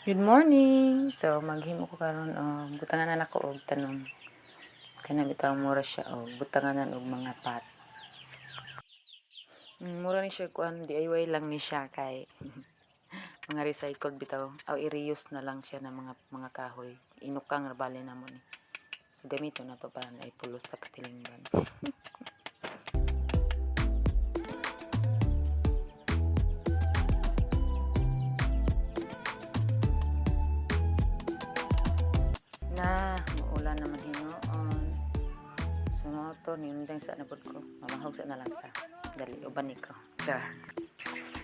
Good morning! So, maghimo ko karon og butanganan ako og tanom. Kana bitaw mura siya og butanganan og mga pot. Mura ni siya kuan, DIY lang ni siya kay mga recycled bitaw. Aw i-reuse na lang siya ng mga kahoy. Inukang ra bali namo ni. So gamito na to para naipulos sa katilingban. Na, muulan naman hinuon. So mao to, ninundang sa na pud ko. Mamahog sa na lang ta. Dali, uban ni ko. Char.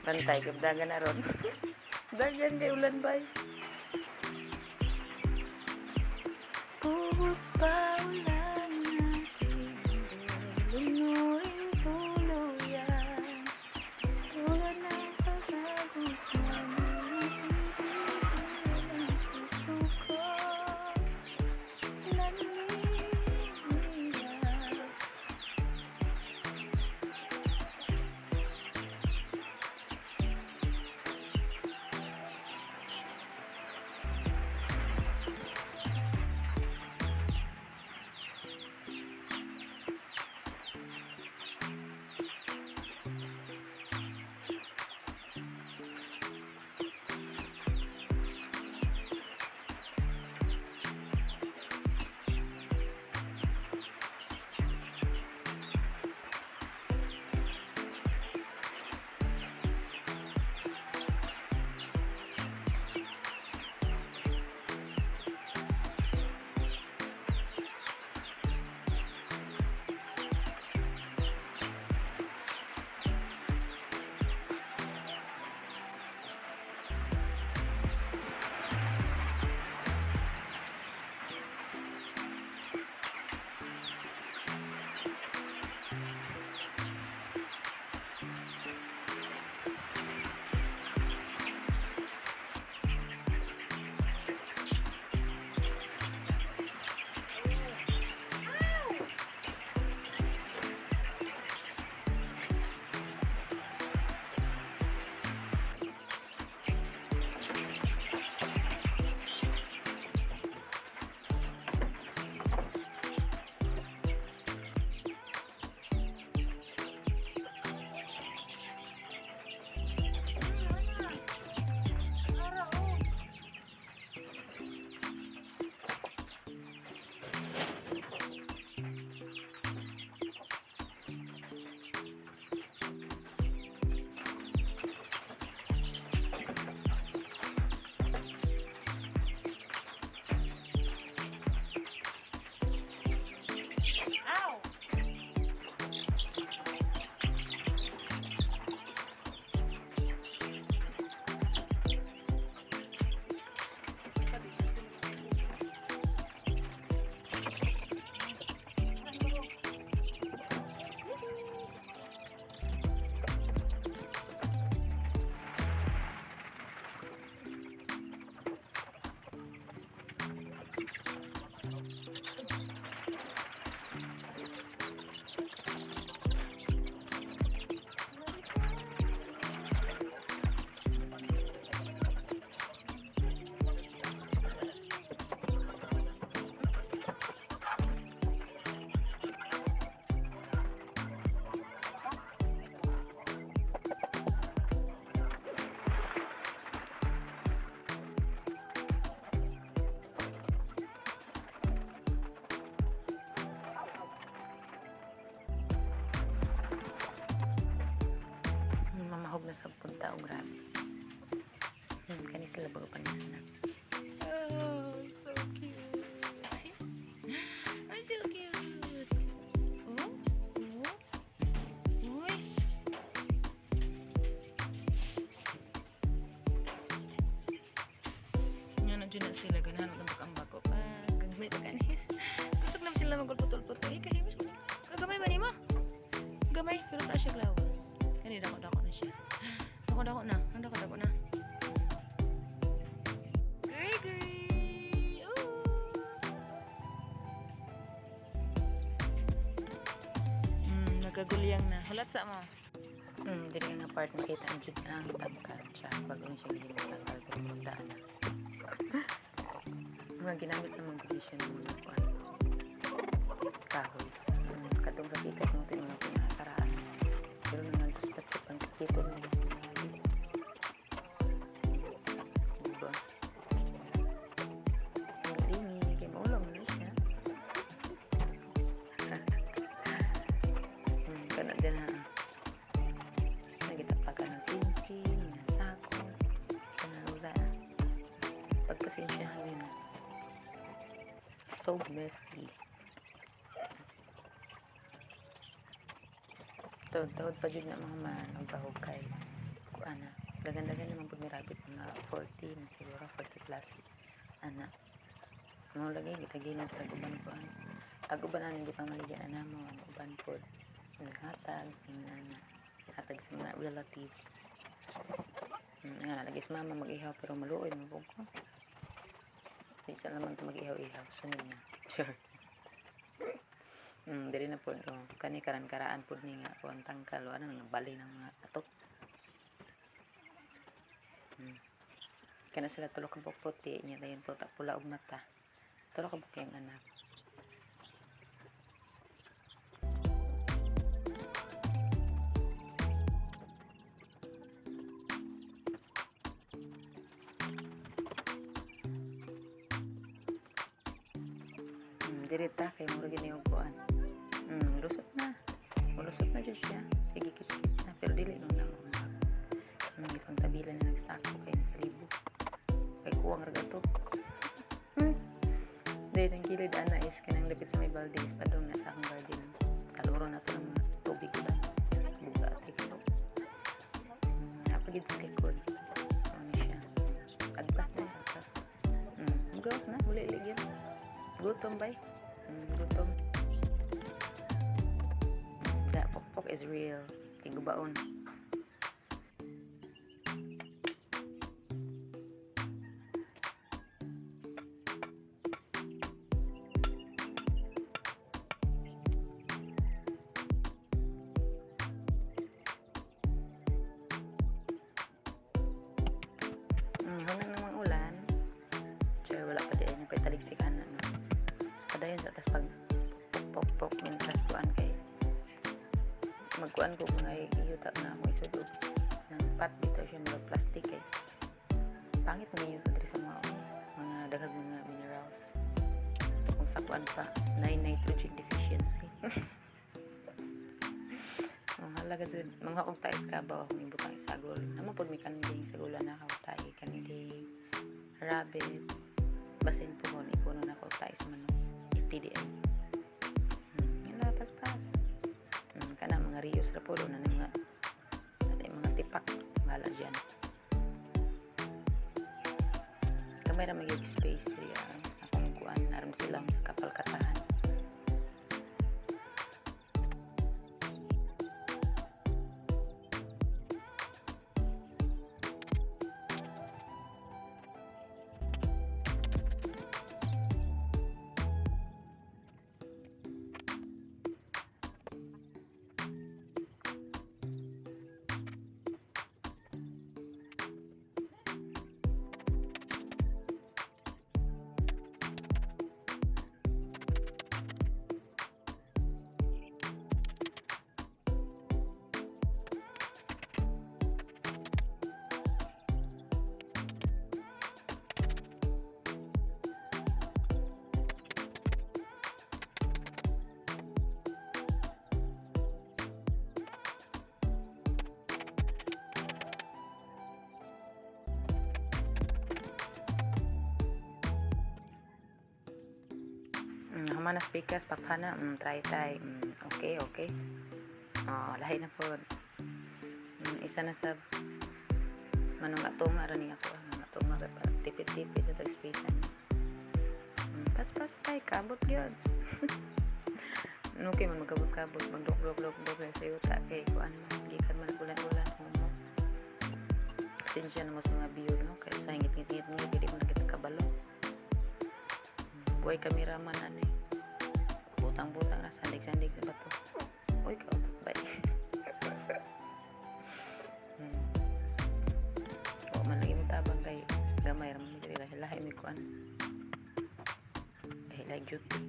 Bantay, kay dagan na ron. Dagan kay ulan bay. Buhos pa ulan natin, lunurin tuluyan. Tulad ng pagkagos na ang puso ko. Naniniyak. Mamahog na sa punta og grabe. Kani sila bago pa na. Oh, so cute. Ay, so cute. Oh. Uy. Nga na dyan na sila. Ganahan mag ambak ko. Pa, gagmay pa kani. Kusog naman sila magulpot-ulpot. Eh, kahimus ko. Gamay ba nimo? Gamay. Pero taas siya glawas. Kani, dako-dako na siya. Dako-dako na. Ang dako-dako na. Gregory! Ooh! Nagagulyang na. Hulat sa mo. Dili nga part makita ang jud ang tangkad siya. Bago na siya gihimo tangkad pero pagdaan na. Mga ginamit naman gud ni siya ng mga kuan. Kahoy. Katong sa pikas mo ito yung mga pinakakaraan. Pero nangantos pa ito pang dito na sa mga. Diba? Ang lingi, kay maulam na siya. Kana din ha. Nagitapakan ng pinsin, ng sako, sa wala. Pagpasensyahan yun. So messy. Taod-taod pa jud na mga man og bahog kay kuana. Dagan-dagan naman pud mi rabbit, mga 40 man siguro, 40 plus ana. Mao lagi gitaginot ra uban kuan. Ag uban ani gipamaligya na namo, ang uban pod naghatag ingon ana. Hatag sa mga relatives. Nga lagi si mama mag-ihaw pero maluoy man pud ko. Di sa naman to mag-ihaw-ihaw. Sunod na. Sure. Dili na pod, oh. Kani karan-karaan pod ni nga kuan tangkal, wala nang bali ng mga atok. Kana sila tulo ka buok puti nya, dayon puta pula og mata. Tulo ka buok yung anak. Diri ta kay mura gini og kuan. Lusot na. Lusot na jud siya. Kay gikit-kit na pero dili no na mo. Ipangtabila na nagsako kay sa libo. Kay kuwang ra gato. Then, ang gilid ana is kanang lapit sa may balde is padong na sa akong garden. Sa luro na to ng mga tubig ulan. Buga at ko. Napagid sa likod. Ano siya? Agpas na, agpas. Gawas na, huli ligyan. Gutom bay. Gutom. That pokpok is real. Kay gubaon. Hunang namang ulan. Choy, wala pa di ay nagpataligsik ana, no. So, padayon sa tas pag pok pok pok mintras kuan kay magkuan ko mga iyuta na akong isudog ng pot bitaw siya, mga plastic, kay pangit mo yuta diri sa mga daghang mga minerals kung sa kuan pa na nitrogen deficiency. Ang halaga jud mga og tae sa kabaw akong ibutang isagol. Namo pod mi kanding sa gula na ako tae kanding, rabbit, basin pohon ipuno na ko tae sa manok iti di ay. Yun paspas. Kana mga rios ra pod na mga ano, mga tipak bahala diyan. Kamay ra magyud space diri, ah. Akong kuan aron sila sa kapal katahan. Human na pikas paphana, try try. Okay. Oh, lahi na pod. Isa na sa manong atunga ra ni ako, ah, mga atunga kay para tipid-tipid na tag space ani. Pas pas tay kabot gyud. No kay man magkabot-kabot, magdok-dok dok dok sa yuta kay kuan man gikan man ulan-ulan mo. Pasensya na mo sa mga view, no, kay sa ngit-ngit ngit dili mo na kita kabalo. Buhay cameraman ani. Butang-butang ra, sandig-sandig sa bato. Uy, kautot bay. Wa man lagi mo tabang kay gamay ra man diri, lahi mi kuan. Ilay duty.